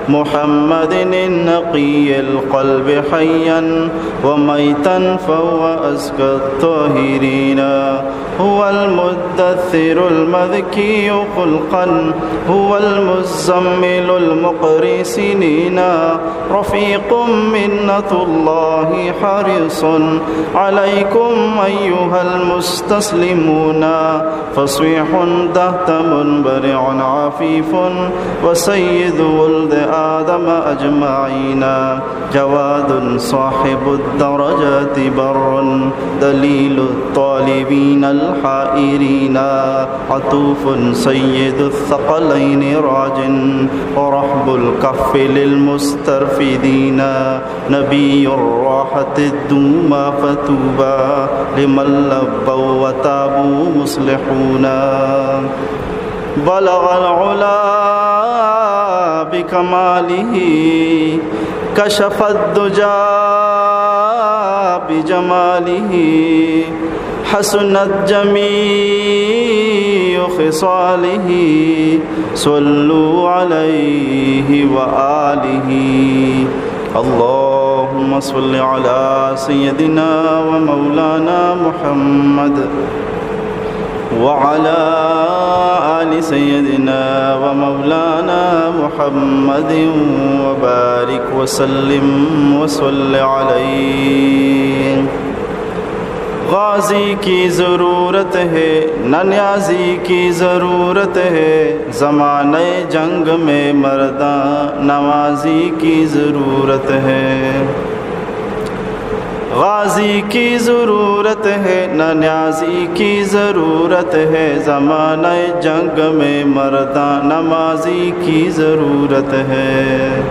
محمد النقي القلب حيا وميتا فهو أزكى الطاهرين. هو المدثر المذكي خلقا، هو المزمل المقري سنينا. رفيق منة الله حريص عليكم أيها المستسلمون. فصيح تحت منبرع عفيف، وسيد ولد آدم أجمعين. جواد صاحب الدرجات بر، دليل الطالبين الحائرين. عطوف سيد الثقلين راج، ورحب الكف للمسترفدين. نبي الراحة الدوما فطوبى لمن لبوا وتابوا مصلحون. بلغ العلا بكماله، كشف الدجى بجماله، حسنت جميع خصاله، صلوا عليه وآله. اللهم صل على سيدنا ومولانا محمد وعلى آل سيدنا ومولانا محمد وبارك وسلم وصل عليه. غازی کی ضرورت ہے، نہ نیازی کی ضرورت ہے، زمانۂ جنگ میں مرداں نمازی کی ضرورت ہے۔ غازی کی ضرورت ہے، نہ نیازی کی ضرورت ہے، زمانۂ جنگ میں مرداں نمازی کی ضرورت ہے۔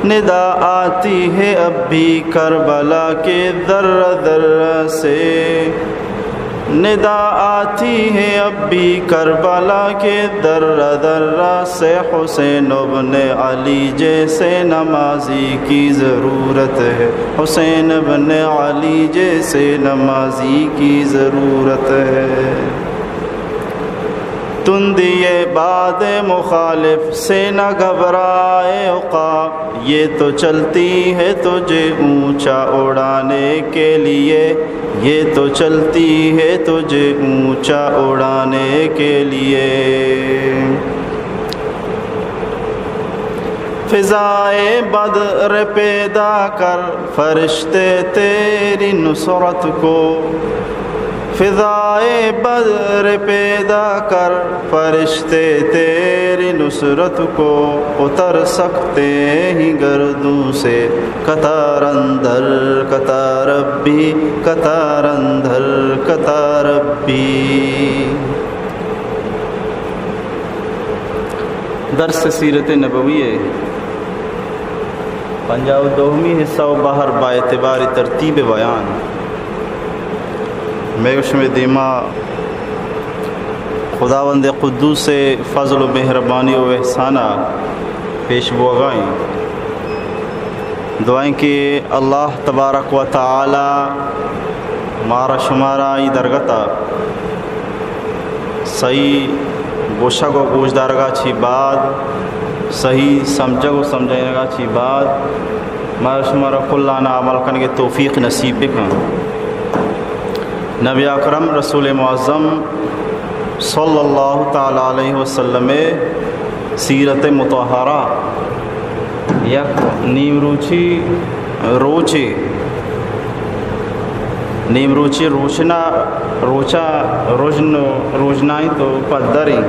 ندا آتی ہے اب بھی کربلا کے ذرہ ذرہ سے، ندا آتی ہے اب بھی کربلا کے ذرہ ذرہ سے، حسین ابن علی جیسے نمازی کی ضرورت ہے، حسین ابن علی جیسے نمازی کی ضرورت ہے۔ تندی باد مخالف سے نہ گھبرائے عقاب، یہ تو چلتی ہے تجھے اونچا اڑانے کے لیے، یہ تو چلتی ہے تجھے اونچا اڑانے کے لیے۔ فضائے بدر پیدا کر، فرشتے تیری نصرت کو، فضائے بدر پیدا کر، فرشتے تیری نصرت کو، اتر سکتے ہیں گردوں سے قطار اندر قطار اب بھی، قطار اندر قطار اب بھی۔ درس سیرت نبوی ءِ پنجاہ و دومی حصہ و بہر با اعتبار ترتیب بیان مئے و شمئے دیما خداوند قدوس ءِ فضل و مہربانی و احسان ءَ پیش بوگا ایں۔ دعائیں کہ اللہ تبارک و تعالی مارا شمارا ای درگت ءَ صحیح گوشگ و گوشدارگا چی بعد، صحیح سمجھگ و سمجھینگا چی بعد، مارا شمارا کلانا عمل کنگے توفیق نصیب بکن۔ نبی اکرم رسول معظم صلی اللہ تعالی علیہ وسلم سیرت مطہرہ یک نیمروچی روچے، نیمروچی روچنا، روچا رژن، رژنائیں تو پدریں۔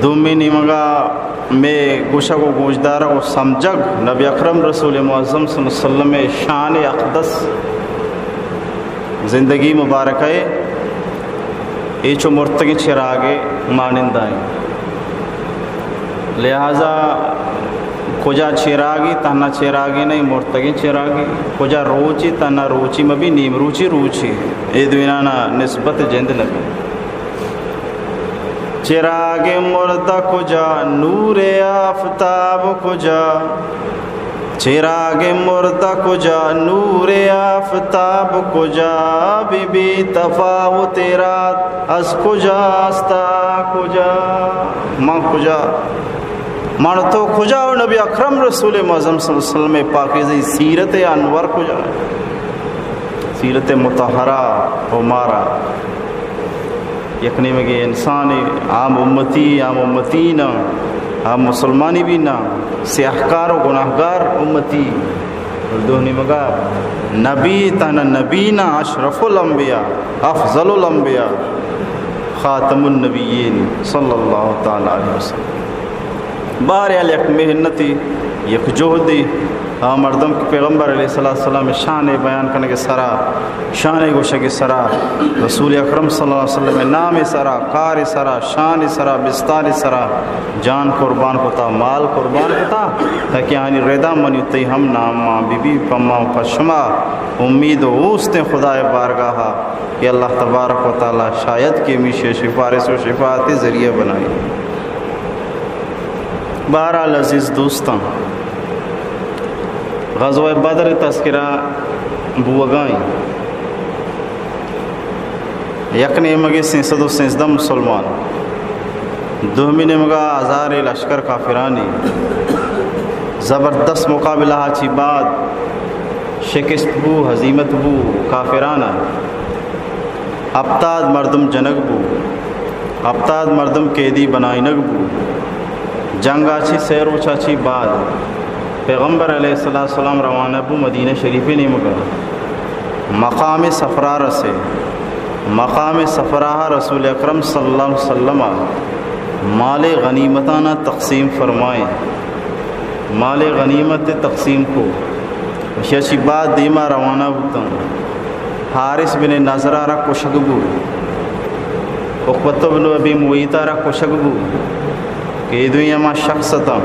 دومی نیمگا مئے گوشگ و گوشدارگ و سمجھگ نبی اکرم رسول معظم صلی اللہ علیہ وسلم شان اقدس زندگی مبارکہ اے چو مرتگیں چراگے مانندہ ایں۔ لہذا کجا چراگی تہنا چراگے نہیں، مرتگیں چراگے، کجا روچی تہنا روچی مبی، نیمروچی روچی، اے دوینانا نسبت جند نبی۔ چراغ مردہ کجا، نور آفتاب کجا؟ چراغ مردہ کجا، نور آفتاب کجا؟ بی بی تفاوت رات از کجاست تا کجا؟ ما کجا، من تو کجا و نبی اکرم رسول معظم صلی اللہ علیہ وسلم پاکیزہ سیرت انور کجا؟ سیرت مطہرہ و مارا یک نیمگے انسان، عام امتی، عام امتی نہ، عام مسلمانی بھی نہ، سیاہکار و گناہگار امتی۔ اور دو نیمگا نبی، تہنا نبی نہ، اشرف الانبیاء، افضل الانبیاء، خاتم النبیین صلی اللہ تعالی علیہ وسلم۔ بہرحال یک محنتی، یک جہدی، آ مردم کہ پیغمبر علیہ الصلوۃ والسلام شان بیان کنگ سرا، شان گوشگ سرا، رسول اکرم صلی اللہ علیہ وسلم نام سرا، کار سرا، شان سرا، بستار سرا جان قربان کتا، مال قربان کتا، تاکہ آنی ردا منی تئی ہم نام مان بی بی، پما و پشما امید و اوستیں خدائے بارگاہا کہ اللہ تبارک و تعالی شاید کہ ہمیشی سفارش و شفاعت ذریعہ بنائی۔ بہرحال عزیز دوستاں، غزوہ بدر تذکرہ بوگائیں۔ یک نیمگے سیصد و سیزدہ مسلمان، دومی نیمگا ہزار لشکر کافرانی۔ زبردست مقابلہ چی بعد شکست بو، ہزیمت بو کافرانا۔ ہپتاد مردم جنگ بو، ہپتاد مردم قیدی بنائینگ بو۔ جنگا چی سہ روچا چی بعد پیغمبر علیہ الصلوۃ والسلام روانہ بو مدینہ شریف نیمگا۔ مقام صفرا رسے، مقام صفرا رسول اکرم صلی اللہ علیہ وسلم مال غنیمتانا تقسیم فرمائیں، مال غنیمت تقسیم کو۔ اشیا چی بعد دیما روانہ بوتن۔ حارث بن نضرہ را کشگ بو، عقبۃ بن ابی معیطہ را کشگ بو، کہ اے دوئیں ہما شخص اتاں،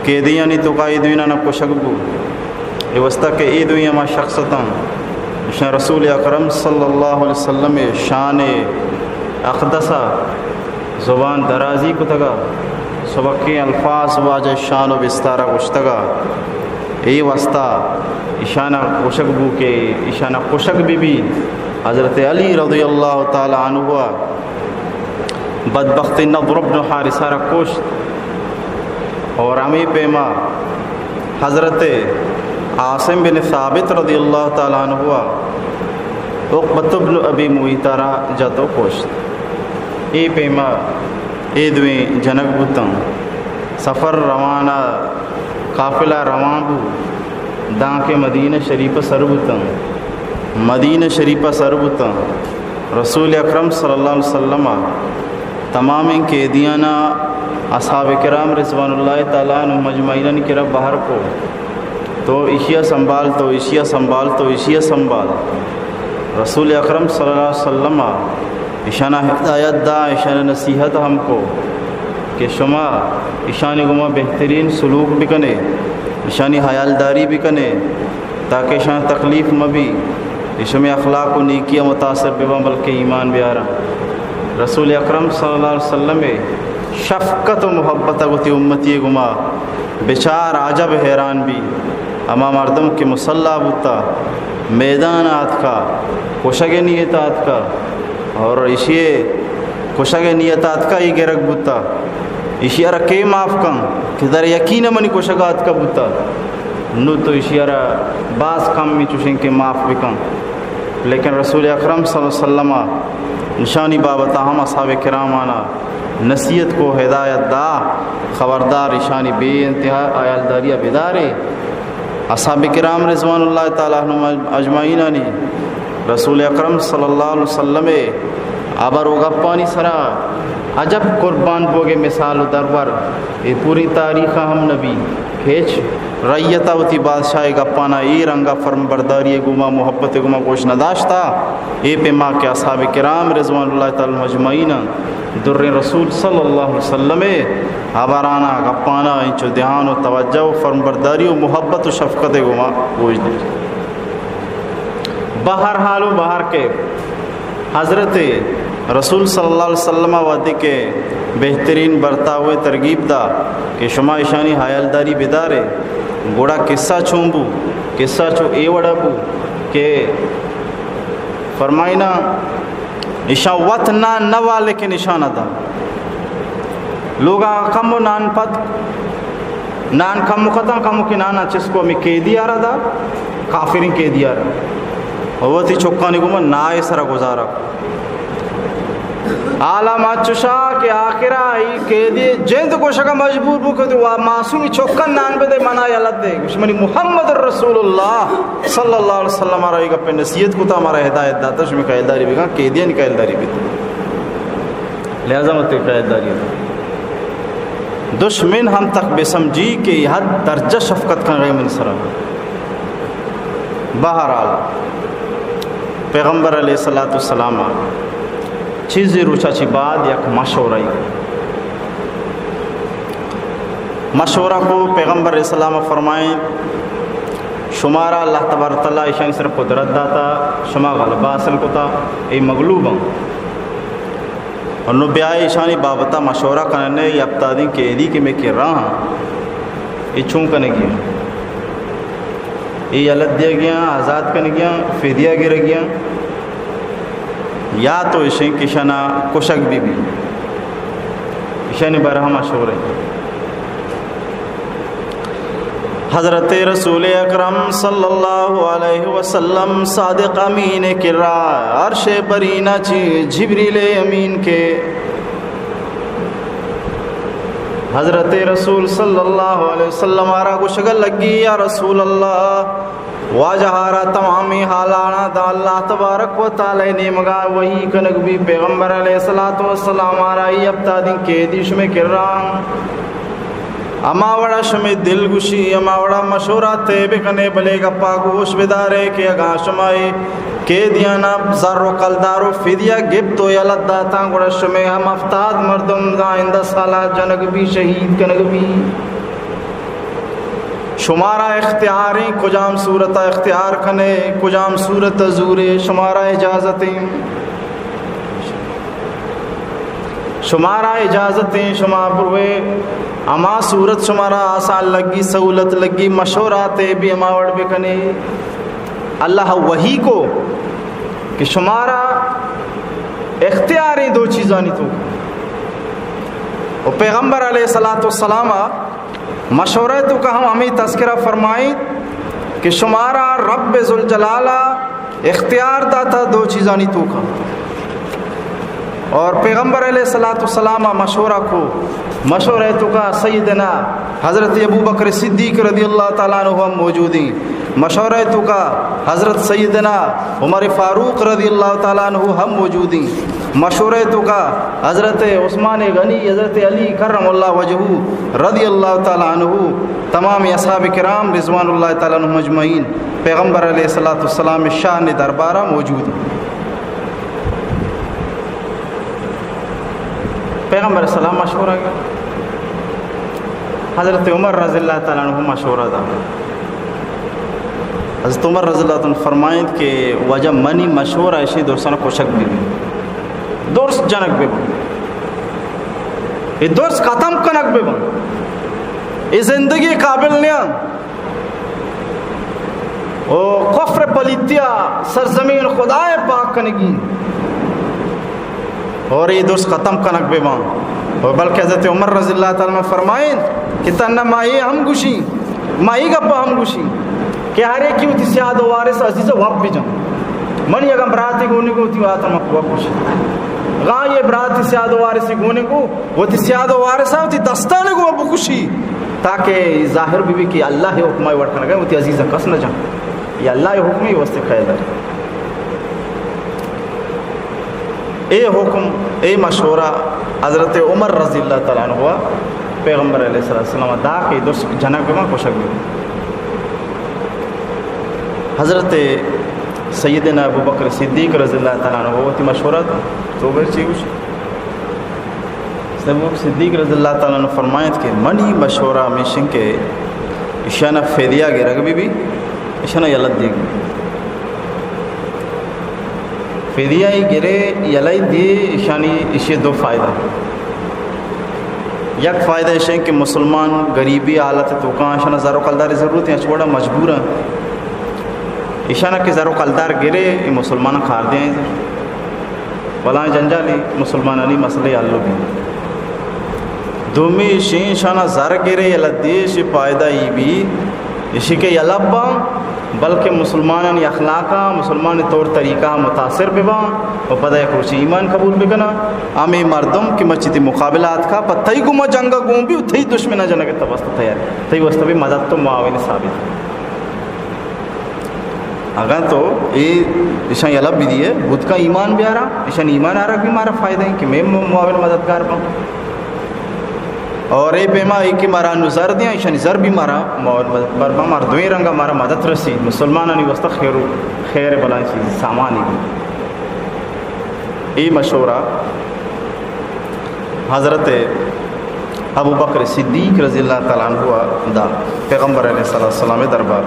قیدیانی توکا اے دوئینانا کشگ بو۔ اے واسطہ کہ اے دوئیں ہما شخص اتاں، اشاں رسول اکرم صلی اللہ علیہ وسلم شان اقدسا زبان درازی کتگا، سبکیں الفاظ واجہ شان و بستارا گوشتگا۔ اے واسطہ اشانا کشگ بو کہ اشانا کشگ بہ بی۔ حضرت علی رضی اللہ تعالی عنہ بدبخت نضر بن حارثہ را کشت، اور ہمے پیما حضرت عاصم بن ثابت رضی اللہ تعالی عنہ عقبۃ بن ابی معیطہ را جت و کشت۔ اے پیما اے دوئیں جنگ بوتاں۔ سفر روانہ، قافلہ روان بو، دانکہ مدینہ شریف سر بوتاں۔ مدینہ شریف سر بوتاں۔ رسول اکرم صلی اللہ علیہ وسلم تمامیں قیدیانا اصحاب کرام رضوان اللہ تعالی عنہم اجمعین کرا بہر کو، تو اشیا سنبھال، تو اشیا سنبھال، تو اشیا سنبھال۔ رسول اکرم صلی اللہ علیہ وسلم اشانا ہدایت دا، اشانا نصیحت ہم کو کہ شما اشانی گوما بہترین سلوک بکنے، اشانی حیالداری بکنے، تاکہ اشان تکلیف مبی، اشمی اخلاق و نیکی متاثر ببن، بلکہ ایمان بیارن۔ رسول اکرم صلی اللہ علیہ وسلم شفقت و محبت وتی امتی گوما بچار عجب حیران بی۔ ہما مردم کہ مسلح بوتا، میدان آتکا، کشگ نیت آتکا، اور اشی کشگ نیت آتکا، ای گرگ بوتا، اشی را کے معاف کن کہ در یقین منی کشگ آتکا بوتا، نو تو اشی را باز کم می چوشیں کہ معاف بکن۔ لیکن رسول اکرم صلی اللہ علیہ وسلم نشانی بابتا ہم اصحاب کرامانا نصیحت کو، ہدایت دا، خبردار اشانی بے انتہا حیالداری بدارے۔ اصحاب کرام رضوان اللہ تعالی عنہم اجمعینانی رسول اکرم صلی اللہ علیہ وسلم ہبر و گپانی سرا عجب قربان بوگے مثال و درور، اے پوری تاریخ ہم نبی کہ ہچ رعیت وتی بادشاہ گپانا اے رنگا فرمبرداری گوما محبت گوما گوش نداشتا۔ اے پیما کہ اصحاب کرام رضوان اللہ تعالی عنہم اجمعین دریں رسول صلی اللہ علیہ وسلم ہبرانا گپانا انچو دھیان و توجہ و فرمبرداری و محبت و شفقت گوما گوش داشت۔ بہر حال و بہر کیف حضرت رسول صلی اللہ علیہ وسلم وہدے کہ بہترین برتاو ترغیب دا کہ شما اشانی حیالداری بدارے، گڑا قصہ چون بو؟ قصہ چو اے وڑا بو کہ فرمائنا، اشاں وت نہ نوا، لیکن اشاں نہ دا۔ لوگا کمو نان پد، نان کمو کتاں، کمو کہ نانا چست کو ہمے قیدی آرا دا، کافریں قیدی آرا۔ و وتی چکانی گوما نائے سرا گزارا کو۔ حالا ما چشا کہ آخرا ای قیدی جند گوشگا مجبور بو کہ تو معصومی چکن نان بدے، منا یلہ دے۔ گوش منی محمد رسول اللہ صلی اللہ علیہ وسلم مارا ای گپ نصیحت کتا، مارا ہدایت داتا، شمی خیالداری بکن، قیدیانی خیالداری بکن۔ لہذا مت خیالداری۔ دشمن ہم تک بہ سمجھی کہ حد درجہ شفقت کنگے من سرا۔ بہرحال، پیغمبر علیہ الصلوۃ والسلام چیزے روچا چی بعد یک مشورہ ای۔ مشورہ کو پیغمبر علیہ السلام فرمائیں، شمارا اللہ تبارک و تعالی ایشانی سر قدرت داتا، شما غلبہ حاصل کتا، اے مغلوب ہم۔ اور نو بیائے ایشانی بابتا مشورہ کننے، ای ہفتادیں قیدی کہ میں کرا ہاں، اے چون کنگی؟ اے یلہ دیگیاں، آزاد کنگیاں، فدیہ گرگیاں، یا تو ایشیں کہ ایشانا کشگ بی بی؟ ایشانی بارہ مشورہ۔ حضرت رسول اکرم صلی اللہ علیہ وسلم صادق امین کرا عرش برینا چی جبریل امین کے، حضرت رسول صلی اللہ علیہ وسلم آرا گوشگ لگی، یا رسول اللہ، واجہ آرا تمامی حالانا دا اللہ تبارک و تعالی نیمگا وحی کنگ بی، پیغمبر علیہ الصلوۃ والسلام آرا ای ہفتادیں قیدی شمے کرا ہما وڑا شمے دل گوشی، ہما وڑا مشورہ تے بکنے، بلے گپا گوش بدارے کہ اگاں شما اے قیدیانا زر و کلدار و فدیہ گپت و یلہ داتاں، گڑا شمے ہم ہفتاد مردم دا آئندہ سالا جنگ بی، شہید کنگ بی۔ شمارا اختیاریں، کجام صورت اختیار کنے، کجام صورت زورے، شمارا اجازتیں۔ شمارا اجازتیں، شما بروے، ہما صورت شمارا آسان لگی، سہولت لگی، مشورہ تے بی ہما وڑ بکنے۔ اللہ وحی کو کہ شمارا اختیاریں دو چیزانی تو۔ و پیغمبر علیہ الصلوۃ والسلام مشورہ توکا ہم ہمیں تذکرہ فرمائیں کہ شمارا رب ذوالجلال اختیار داتا دو چیزانی توکا۔ اور پیغمبر علیہ الصلوۃ والسلام مشورہ کو، مشورہ توکا سیدنا حضرت ابو بکر صدیق رضی اللہ تعالی عنہ ہم موجود ہیں۔ مشورہ توکا حضرت سیدنا عمر فاروق رضی اللہ تعالی عنہ ہم موجود ہیں۔ مشورہ توکا حضرت عثمان غنی، حضرت علی کرم اللہ وجہہ رضی اللہ تعالی عنہ، تمام اصحاب کرام رضوان اللہ تعالی عنہم اجمعین پیغمبر علیہ الصلوۃ والسلام شان دربارہ موجود۔ پیغمبر سلام مشورہ گا، حضرت عمر رضی اللہ تعالی عنہ مشورہ دا۔ حضرت عمر رضی اللہ تعالی عنہ فرمائیت کہ واجہ منی مشورہ اشی درساں کشگ بی بی، درس جنگ بی بی، اے درس ختم کنگ بی بی، اے زندگی قابل نیاں۔ او کفر پلیتیا سرزمین خدائے پاک کنگی اور اے درس ختم کنگ بی باں۔ اور بلکہ حضرت عمر رضی اللہ تعالی عنہ فرمائیں کہ تنہ ما اے ہم گوشی، ما اے گپا ہم گوشی کہ ہر ایکی وتی سیاد و وارث عزیز واب بجن۔ منی اگاں براتے گونے گو وتی واتر مکو واب گوشی۔ گاں اے براتے سیاد و وارثی گونے گو وتی سیاد و وارثا وتی دستاں گو بکشی، تاکہ ظاہر بی بی کہ اللہ حکمہ وڑ کنگا وتی عزیزاں کس نہ جن۔ اے اللہ حکمے واسطے قید ہے۔ اے حکم، اے مشورہ حضرت عمر رضی اللہ تعالی عنہ پیغمبر علیہ الصلوۃ والسلام دا کہ درس جنگ بی باں، کشگ بی باں۔ حضرت سیدنا ابوبکر صدیق رضی اللہ تعالی عنہ وتی مشورہ تو، تو بر چی گوش؟ حضرت ابوبکر صدیق رضی اللہ تعالی عنہ فرمائیت کہ منی مشورہ ہمیش انت کہ ایشانا فدیہ گرگ بی بی، ایشانا یلہ دیگ بی بی۔ فدیہ ای گرے، یلہ ای دیے، ایشانی، ایشی دو فائدہ۔ یک فائدہ ایش انت کہ مسلمان غریبی حالت توکاں، ایشانا زر و کلداری ضرورت ہیں، اچ وڑا مجبور ہیں۔ ایشانا کہ زر و کلدار گرے، اے مسلمان کار دیں۔ بلاہیں جنجالی مسلمانانی مسئلہ حل بی۔ دومی ایشی، ایشانا زر گرے، یلہ دے، ایشی پائدہ ای بی، ایشی کہ یلہ باں، بلکہ مسلمانانی اخلاقا، مسلمانی طور طریقہ متاثر بباں و پدا یک روچے ایمان قبول بکناں۔ ہمے مردم کہ مرچی تئی مقابلہ آتکا، پہ تئی گوما جنگا گون بی و تئی دشمنا جنگ تہ واسطہ تیار، تئی واسطہ بی مدد تو معاون ثابت۔ اگاں تو اے ایشاں یلہ بدیئے، بوتکا ایمان بیارا، ایشان ایمان آرگ بی مارا فائدہ ایں کہ مئے معاون مددگار باں۔ اور اے پیما اے کہ مارا انو زر دیاں، ایشانی زر بی مارا معاون مددگار باں، مارا دوئیں رنگا مارا مدد رسی، مسلمانانی واسطہ خیر و، خیر بلائیں چیز سامانی بی۔ اے مشورہ حضرت ابوبکر صدیق رضی اللہ تعالی عنہ ء دا پیغمبر علیہ الصلوۃ والسلام ء دربار۔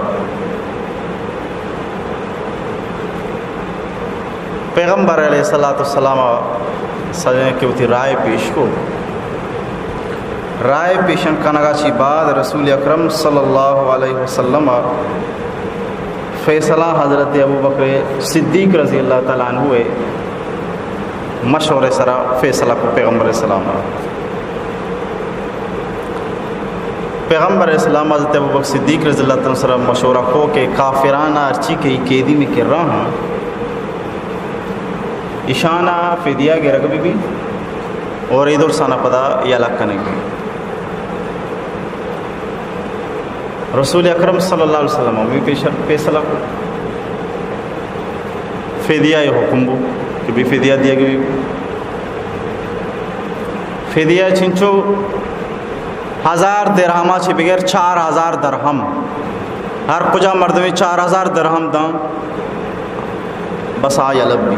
پیغمبر علیہ الصلوۃ والسلام ء سجیں کہ وتی رائے پیش کو۔ رائے پیشن کنگا چی بعد رسول اکرم صلی اللہ علیہ وسلم ء فیصلہ حضرت ابوبکر صدیق رضی اللہ تعالی عنہ ء مشورے سرا فیصلہ کو۔ پیغمبر اسلام ء، پیغمبر اسلام حضرت ابوبکر صدیق رضی اللہ تعالی عنہ سرا مشورہ کو کہ کافرانا ہرچی کہ ای قیدی میں کرا ہاں، ایشانا فدیہ گرگ بی بی اور ای درسانا پدا یلہ کنگ بی۔ رسول اکرم صلی اللہ علیہ وسلم ہمے پیش، فیصلہ کو۔ فدیہ ء حکم بو کہ بی فدیہ دیگ بی۔ فدیہ چنچو؟ ہزار درہما چہ بگر چار ہزار درہم۔ ہر کجا مردمے چار ہزار درہم داں، بس آ یلہ بی۔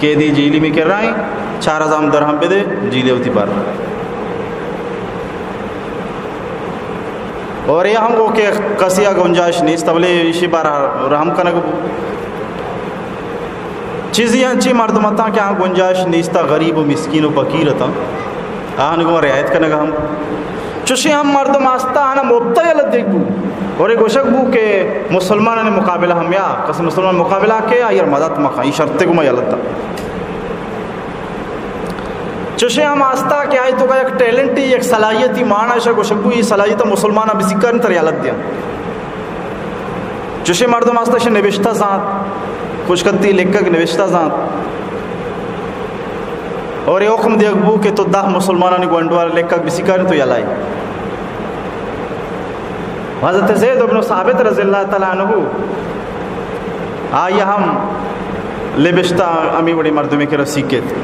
قیدی جیلی میں کرائیں، چار ہزار درہم بدے، جیلے وتی بر۔ اور اے ہم گو کہ کسی ء گنجائش نیست، بلے ایشی بارا رحم کنگ بو۔ چیزی انچیں مردم اتاں کہ آہاں گنجائش نیست، غریب و مسکین و فقیر اتاں، آہانی گوما رعایت کنگ ہم۔ چوشیں ہم مردم ہستا، آہانا مفتا یلہ دیگ بو۔ اور اے گوشگ بو کہ مسلمانانی مقابلہ ہم یا کسی مسلمان مقابلہ کے، آئی ء مدد مکن، ای شرطے گوما یلہ دا۔ چوشیں ہم ہستا کہ آئی توکا یک ٹیلنٹی، یک صلاحیتی، مانا اشا گوشگ بو، ای صلاحیت مسلمان بسیکار تر یلہ دیاں۔ چوشیں مردم ہستا، اشی نوشتہ زانت، خوشکتی لکھگ نوشتہ زانت۔ اور اے حکم دیگ بو کہ تو دہ مسلمانانی گونڈوار لکھگ بسیکار تو یلہ ئے۔ حضرت زید ابن ثابت رضی اللہ تعالی عنہ، آئی ہم لبشتہ ہمے وڑیں مردمے کرا سیکھت۔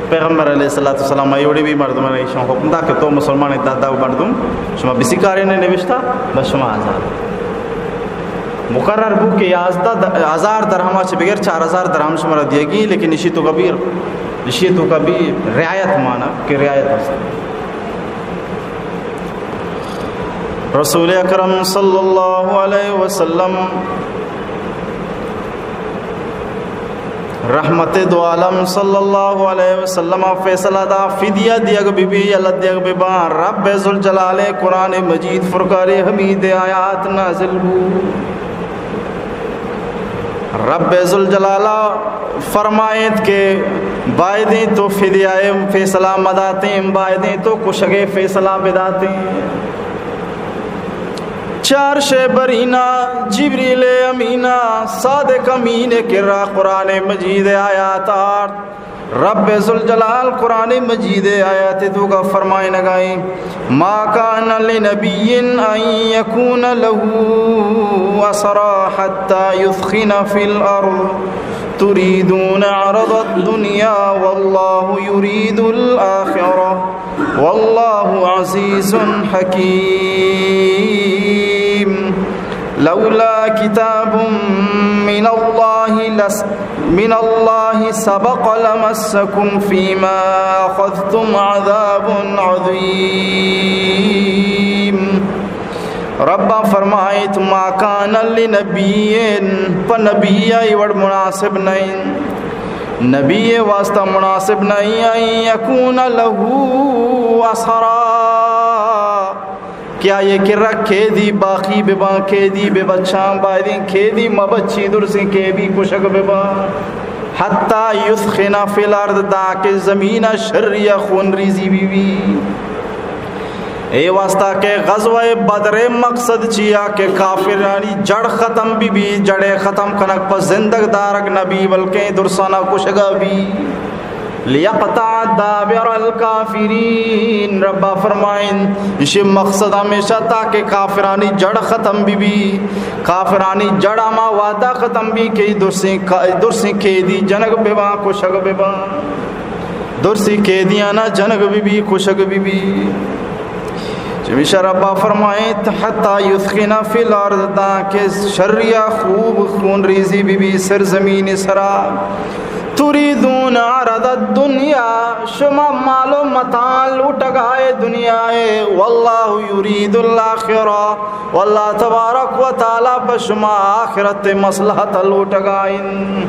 پیغمبر علیہ الصلوۃ والسلام اے وڑیں بھی مردماں ایشاں حکم دا کہ تو مسلمان دادا و مردم شما بسیکارین نبشتہ، بس شما آزاد۔ مقرر بو کہ یازدہ د-، ہزار درہما چہ بغیر چار ہزار درہم شما را دیگی، لیکن اشی توکا بھی، اشی توکا بھی رعایت مانا کہ رعایت است۔ رسول اکرم صلی اللہ علیہ وسلم، رحمت دو عالم صلی اللہ علیہ وسلم فیصلہ دا، فدیہ دیگ بی بی، یلہ دیگ بی با۔ رب ذوالجلال قرآن مجید فرقان حمید آیات نازل بو۔ رب ذوالجلال فرمائیت کہ بایدیں تو فدیہ فیصلہ مداتیں، بایدیں تو کشگے فیصلہ بداتیں۔ چار شے برینا جبریل امینا صادق امین کرا قرآن مجید آیات آرت۔ رب ذوالجلال قرآن مجید آیات توکا فرمائنگائیں، ما كان لنبي أن يكون له أسرى حتى يثخن في الأرض تريدون عرض الدنيا والله يريد الآخرة والله عزيز حكيم. لولا كتاب من الله لس-، من الله سبق لمسكم فيما أخذتم عذاب عظيم. رب فرمائیت، ما کان لنبی، پہ نبی ء اے وڑ مناسب نہ انت، نبی ء واسطہ مناسب نہ انت، ان یکون لہ اسرا، کہ آئی ء کرا قیدی باقی بہ باں، قیدی بہ بچاں، بایدیں قیدی مہ بچی، درسیں قیدی کشگ بہ باں۔ حتی یثخن فی الارض، داں کہ زمین ءَ شری ءَ خون ریزی بی بی۔ اے واسطہ کہ غزوہ بدر ءِ مقصد چیا کہ کافرانی جڑ ختم بی بی، جڑے ختم کنگ پہ زندگ دارگ نہ بی، بلکیں درسانا کشگا بی۔ لیقطع دابر الکافرین، ربا فرمائیں، ایشی مقصد ہمیشہ تاکہ کافرانی جڑ ختم بی بی، کافرانی جڑ ہما وعدہ ختم بی کہ درسیں کا-، درسیں قیدی جنگ بباں، کشگ بباں۔ درسی قیدیانا جنگ بی بی، کشگ بی بی۔ چمیشا ربا فرمائیت، حتی یثخن فی الارض، داں کہ شریا خوب خون ریزی بی بی سرزمین سرا۔ تریدون عرض الدنیا، شما مال و متاع لوٹگائے دنیا ءَ، واللہ یرید الاخرہ، واللہ تبارک و تعالی پہ شما آخرت مصلحت لوٹگائیں۔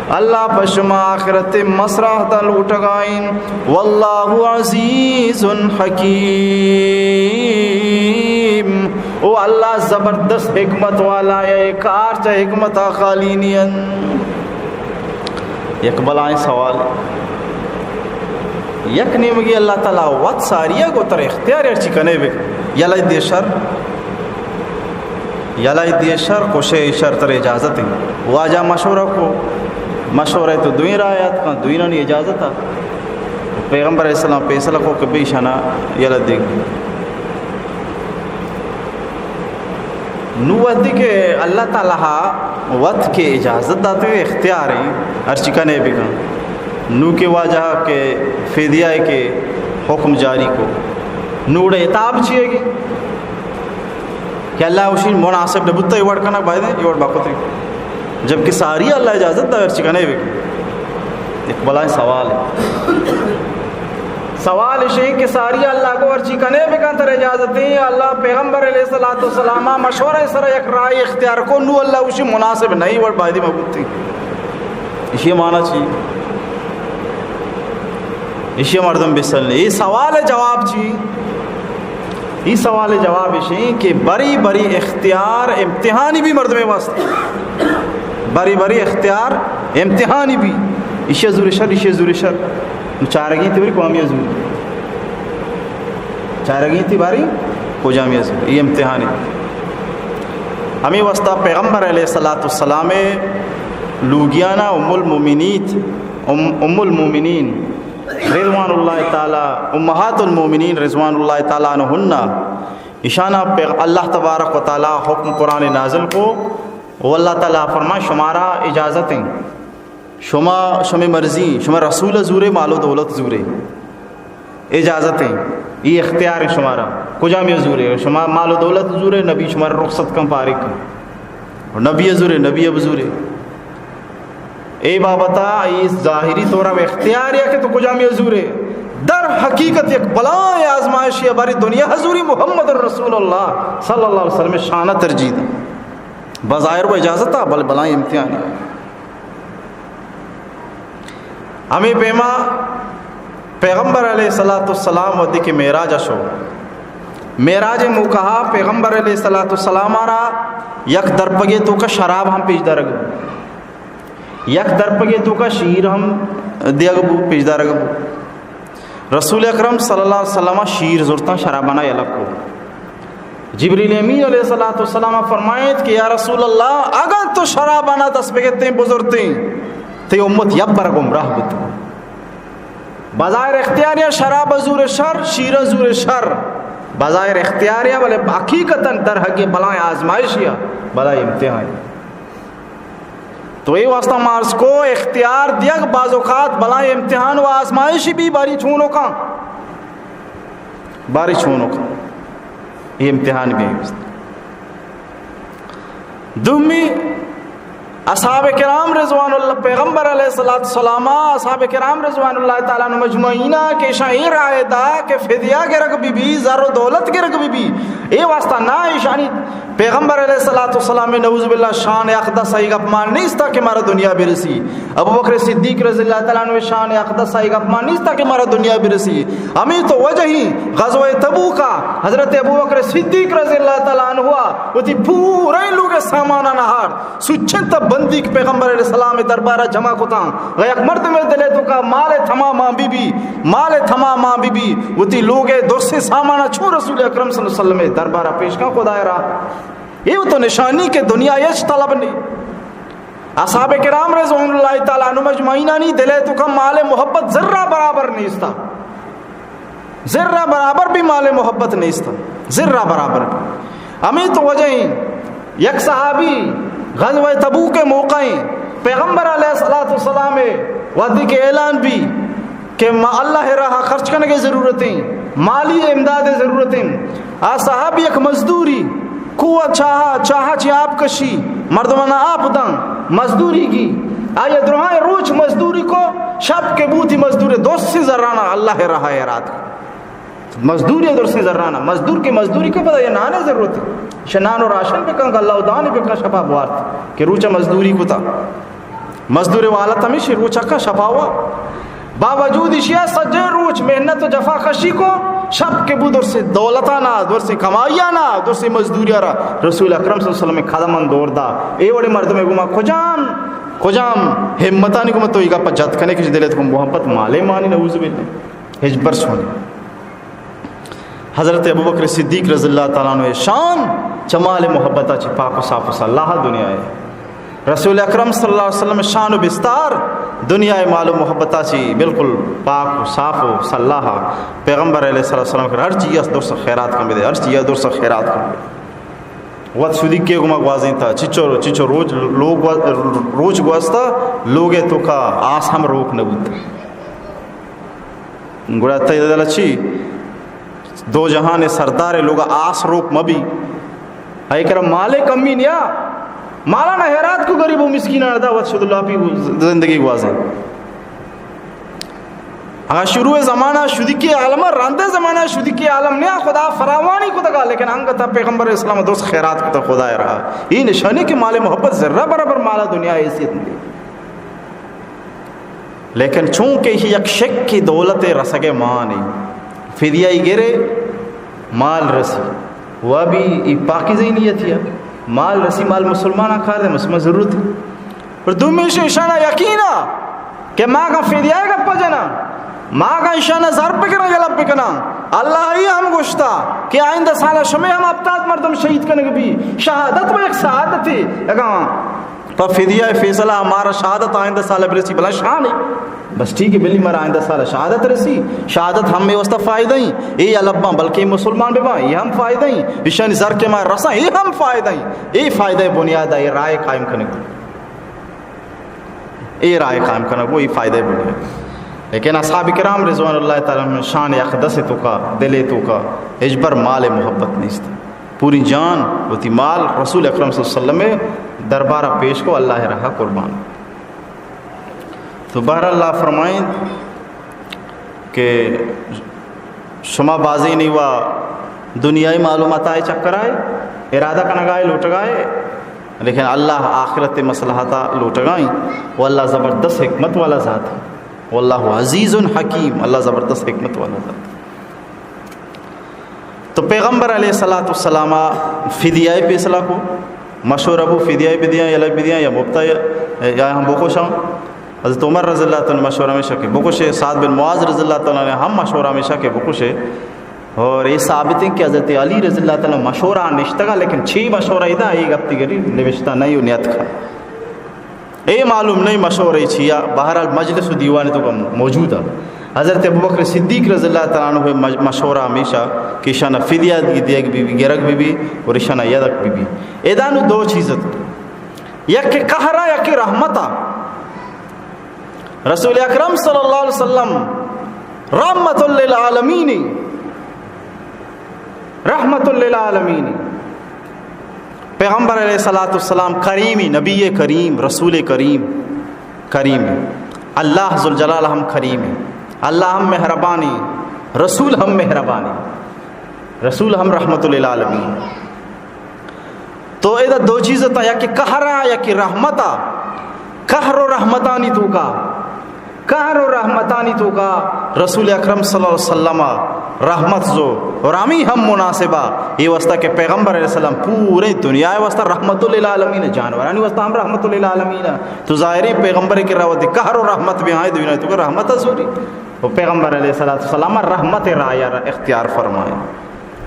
اللہ پہ شما آخرت مصلحت لوٹگائیں۔ واللہ عزیز حکیم۔ او اللہ زبردست حکمت والا ہے، اے کار چہ حکمت خالی نی انت۔ یک بلائیں سوال۔ یک نیمگی اللہ تعالی وت ساری ءَ گوں ترا اختیار ہرچی کنے بکن۔ یلہ دے شر، یلہ دے شر، کشے شر، ترا اجازت انت۔ واجہ مشورہ کو، مشورہ تو دوئیں راہ اتکاں، دوئینانی اجازت ءَ۔ پیغمبر علیہ السلام فیصلہ کو کہ بے شانا یلہ دے۔ نو وہدے کہ اللہ تعالی وت کہ اجازت داتے، اختیار ہیں، ہرچی کنے بکن۔ نو کہ واجہ کہ فدیہ ہے کہ حکم جاری کو، نو اڑے عتاب چیے گی کہ اللہ اشی مناسب نہ بوتا، یہ وڑ کنا باید ہے، یہ وڑ باقوت ہے۔ جبکہ ساری اللہ اجازت دا، ہرچی کنے بکن۔ ایک بلائیں سوال ہے۔ سوال اش انت کہ ساری اللہ کو ہرچی کنے بکن، ترا اجازت انت؟ اللہ پیغمبر علیہ الصلوۃ والسلام مشورہ سر یک راہ اختیار کو، نو اللہ اشی مناسب نہیں، وڑ بایدی مبوتی۔ اشی معنی چی؟ اشی مردم بسل نہیں۔ یہ سوال جواب چی؟ ای سوال جواب اش انت کہ بری بری اختیار امتحانی بی مردمے واسطہ۔ بری بری اختیار امتحانی بی۔ ایشی زور شر، ایشی زور شر۔ نو چارگی تی بری کوامی زور۔ چارگی تی باری کجامی زور۔ ای امتحانی۔ ہمیں واسطہ پیغمبر علیہ الصلوۃ والسلام لوگیانا ام المؤمنیت، ام، ام المؤمنین رضوان اللہ تعالی، امہات المؤمنین رضوان اللہ تعالی عنہن، ایشانا پیغ-، اللہ تبارک و تعالی حکم قرآن نازل کو، و اللہ تعالی فرمائے، شمارا اجازت ہیں، شما، شمے مرضی، شما رسول زورے، مال و دولت زورے، اجازت ہیں، یہ اختیار ہے شمارا، کجام یہ زورے، شما مال و دولت زورے، نبی شمارا رخصت کن، فارغ کن، اور نبی زورے، نبی اب زورے۔ اے بابتا اے ظاہری طور ءَ اختیار ہے کہ تو کجامی زورے۔ در حقیقت یک بلائیں آزمائشی ہے باری دنیا حضوری محمد رسول اللہ صلی اللہ علیہ وسلم شان ترجیح دا۔ بظاہر وہ اجازت ہے، بل بلائیں امتحان ہے۔ ہمیں پیما پیغمبر علیہ الصلوۃ والسلام وہدے کہ معراج شو، معراج موقع پیغمبر علیہ الصلوۃ والسلام را یک درپگے توکا شراب ہم پیش دارگ، یک درپگے توکا شیر ہم دیگ بو، پیش دارگ بو۔ رسول اکرم صلی اللہ علیہ وسلم شیر زرتاں، شرابانا یلہ کو۔ جبریل امین علیہ الصلوۃ والسلام فرمائیت کہ یا رسول اللہ، اگر تو شرابانا دست بگتیں بزرتیں، تی امت یک بر گمراہ بوت۔ بظاہر اختیار یا شراب زور شر، شیر زور شر۔ بظاہر اختیار یا، بلے حقیقتاً در حق بلائیں آزمائش یا، بلائیں امتحان۔ تو اے واسطہ ما عرض کو اختیار دیگ بعض اوقات بلائیں امتحان و آزمائشی بی، باری چونو کن، باری چونو کن، یہ امتحان بی۔ دومی، اصحاب کرام رضوان اللہ، پیغمبر علیہ الصلوۃ والسلام، اصحاب کرام رضوان اللہ تعالی عنہم اجمعین کہ ایشاں اے رائے دا کہ فدیہ گرگ بی بی، زر و دولت گرگ بی بی، اے واسطہ نہ ایشانی پیغمبر علیہ الصلوۃ والسلام نعوذ باللہ شان اقدس ای گپ مان نیستا کہ مارا دنیا برسی۔ ابوبکر صدیق رضی اللہ تعالی عنہ شان اقدس ای گپ مان نیستا کہ مارا دنیا برسی۔ ہمیں تو وجہ ہی غزوہ تبوکا حضرت ابوبکر صدیق رضی اللہ تعالی عنہ وتی پورے لوگ سامان نہار سچن تا بندیک پیغمبر علیہ السلام دربارہ جمع کتاں۔ و یک مردم دلے تو کا مال تمام بی بی، مال تمام بی بی، وتی لوگ درس سامان چون رسول اکرم صلی اللہ علیہ وسلم دربارہ پیش کا خدا را۔ یہ تو نشانی کہ دنیا ہچ طلب نہیں۔ اصحاب کرام رضوان اللہ تعالی عنہم اجمعینانی دلے تو کا مال محبت ذرہ برابر نیستا، ذرہ برابر بھی مال محبت نیستا، ذرہ برابر بھی۔ ہمیں تو وجہ ہیں، یک صحابی غزوہ تبوک موقع ہیں، پیغمبر علیہ الصلوۃ والسلام وعدے کے اعلان بھی کہ ما اللہ راہ خرچ کرنے کی ضرورت ہیں، مالی امداد ضرورت ہیں۔ آ صحابی یک مزدوری کوہ چاہا، چاہا چی آپ کشی، مردمانا آپ داں، مزدوری کی۔ آیا درہائیں روچ مزدوری کو، شپ کے بوتی مزدوری دوست سی زرانا اللہ راہ اراد کو۔ مزدوری درست سی زرانا، مزدور کے مزدوری کو پدا یہ نانے ضرورت ہے۔ شہ نان و راشن بکن، اللہ و دان بکن، شپا بوارت کہ روچ مزدوری کتا۔ مزدور والت ہمیشی روچ کا شپاوا۔ باوجود اشیا سجے روچ محنت و جفا کشی کو، شپ کے بو درس دولتانا، درس کمائیانا، درس مزدوری را رسول اکرم صلی اللہ علیہ وسلم قدمان دور دا۔ اے وڑے مردم گما کجام، کجام ہمتانی گما تو ایگا پا جت کنے کہ دلت کو محبت مالے مانی نعوذ باللہ۔ ہچ برس ہونی۔ حضرت ابوبکر صدیق رضی اللہ تعالی عنہ شان چہ مال محبتا چی پاک و صاف و صلاح دنیا ہے۔ رسول اکرم صلی اللہ علیہ وسلم شان و بستار دنیا مال و محبتا چی بالکل پاک و صاف و صلاح۔ پیغمبر علیہ الصلوۃ والسلام کہ ہر چیز درس خیرات کن بدے، ہر چیز درس خیرات کن بدے۔ وت شدی کے گما گوازینتا، چچو، چچو روچ لوگ گوا-، روچ گواستا، لوگے تو کا آس ہم روک نہ بوتا۔ گڑا تئی دل چی؟ دو جہان سردار لوگ آس روک مبی۔ اے کرا مالے کمی نیا، مالانا حیرات کو غریب و مسکینانا دا وت شد لاپی زندگی گوازے۔ اگا شروع زمانہ شدی کے عالم، رندے زمانہ شدی کے عالم نیا، خدا فراوانی کو دگا، لیکن انگتا پیغمبر اسلام دوست خیرات کتا خدا رہا۔ یہ نشانی کہ مال محبت ذرہ برابر مالا دنیا حیثیت نہیں۔ لیکن چونکہ ایشی یک شکی دولت رسگ مان انت، فدیہ ای گرے، مال رسی، و بھی ای پاکیزہ نیتی ہے، مال رسی، مال مسلمان کار دے، مسلمان ضرورت ہے۔ اور دومی شے اشانا یقینا کہ ما کا فدیہ گپ جنا، ما کا اشانا زر بکنا، یلب بکنا، اللہ ہی ہم گوشتا کہ آئندہ سال شمے ہم ہفتاد مردم شہید کنگ بی، شہادت و یک سعادت ہے، اگاں پہ فدیہ فیصلہ مارا شہادت آئندہ سال برسی، بلا شان ہے۔ بس ٹھیک ہے، بلی مارا آئندہ سال شہادت رسی، شہادت ہمیں واسطہ فائدہ ہی، اے الباں بلکہ مسلمان بباں، یہ ہم فائدہ ہی، اشانی زر کے مار رساں، یہ ہم فائدہ ہی۔ اے فائدہ بنیاد ہے، اے رائے قائم کنگ، اے رائے قائم کنگ، وہ یہ فائدہ بنیاد۔ لیکن اصحاب کرام رضوان اللہ تعالی عنہم شان اقدس تو کا، دل تو کا، ہچبر مال محبت نیست۔ پوری جان وتی مال رسول اکرم صلی اللہ علیہ وسلم دربارہ پیش کو، اللہ راہ قربان۔ تو بہرحال اللہ فرمائیں کہ شما بازی نہیں وا دنیائی معلومات آئے چکر آئے، ارادہ کنگائے، لوٹگائے، لیکن اللہ آخرت مصلحتا لوٹگائیں، و اللہ زبردست حکمت والا ذات ہے، واللہ عزیز حکیم، اللہ زبردست حکمت والا ذات ہے۔ تو پیغمبر علیہ الصلوۃ والسلام فدیہ پیسلہ کو، مشورہ بو فدیہ بدیاں، یلا بدیاں یا مفتا یا، یا ہم بکشاں۔ حضرت عمر رضی اللہ تعالی عنہ مشورہ ہمیشہ کہ بکشے، سعد بن معاذ رضی اللہ تعالی عنہ ہم مشورہ ہمیشہ کہ بکشے۔ اور یہ ثابت ہے کہ حضرت علی رضی اللہ تعالی عنہ مشورہ نشتگا، لیکن چی مشورہ ادا، یہ گپتی گری نوشتہ نہیں و نیت کا۔ اے معلوم نہیں مشورہ چیا، بہرحال مجلس و دیوان تو کا موجود ہے۔ حضرت ابوبکر صدیق رضی اللہ تعالی عنہ مج-، مشورہ ہمیشہ کہ شان فدیہ دی دیگ be be, Garg be be اور شان یدک بی بی۔ ادا نو دو چیز ات۔ یک کہ قہرا، یک کہ رحمتا۔ رسول اکرم صلی اللہ علیہ وسلم رحمت للعالمین، رحمت للعالمین۔ پیغمبر علیہ الصلوۃ والسلام کریمی، نبی کریم، رسول کریم، کریم۔ اللہ ذوالجلال ہم کریم ہے، اللہ ہم مہربانی، رسول ہم مہربانی، رسول ہم رحمت للعالمین۔ تو ادا دو چیز تا، یکی قہر ءَ، یکی رحمت ءَ۔ قہر و رحمتانی توکا، قہر و رحمتانی توکا رسول اکرم صلی اللہ علیہ وسلم ءَ رحمت زو، اور ہمیں ہم مناسبہ، یہ واسطہ کہ پیغمبر علیہ السلام پورے دنیا واسطہ رحمت للعالمین، جانورانی واسطہ ہم رحمت للعالمین۔ تو ظاہریں پیغمبر کے روت قہر و رحمت بھی آئے، دنیا توکا رحمت زوری۔ وہ پیغمبر علیہ الصلوۃ والسلام رحمت راہ ءَ را اختیار فرمائے۔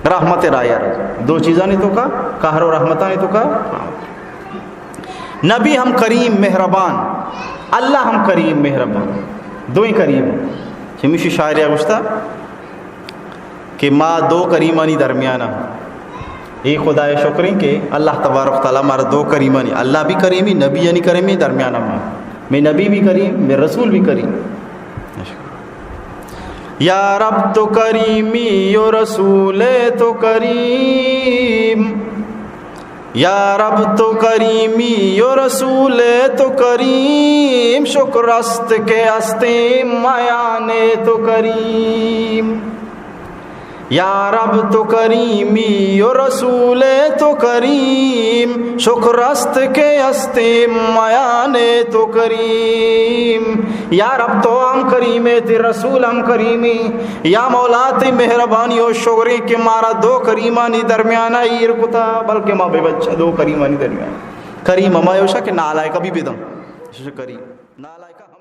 رحمت راہ ءَ را۔ دو چیزانی توکا، قہر و رحمتانی توکا۔ نبی ہم کریم مہربان، اللہ ہم کریم مہربان، دوئیں کریم۔ چمیشی شاعرے گوشتا کہ ما دو کریمانی درمیان ءَ۔ اے خدائے شکریں کہ اللہ تبارک و تعالیٰ مارا دو کریمانی، اللہ بھی کریمی، نبی یعنی کریمی، درمیان ءَ ما۔ میں نبی بھی کریم، میں رسول بھی کریم۔ یا رب تو کریمی و رسول تو کریم، یا رب تو کریمی و رسول تو کریم، شکر است کہ ہستیں میان تو کریم۔ یا رب تو کریمی و رسول تو کریم، شکر است کہ ہستیں میان تو کریم۔ یا رب تو ہم کریمے، تئی رسول ہم کریمی۔ یا مولا تئی مہربانی و شکریں کہ مارا دو کریمانی درمیان ءَ ایر کتا، بلکہ ما بے بچہ دو کریمانی درمیان۔ کریم ہما ہوشا کہ نالائکہ بھی بدن۔ کریم۔ نالائکہ ہم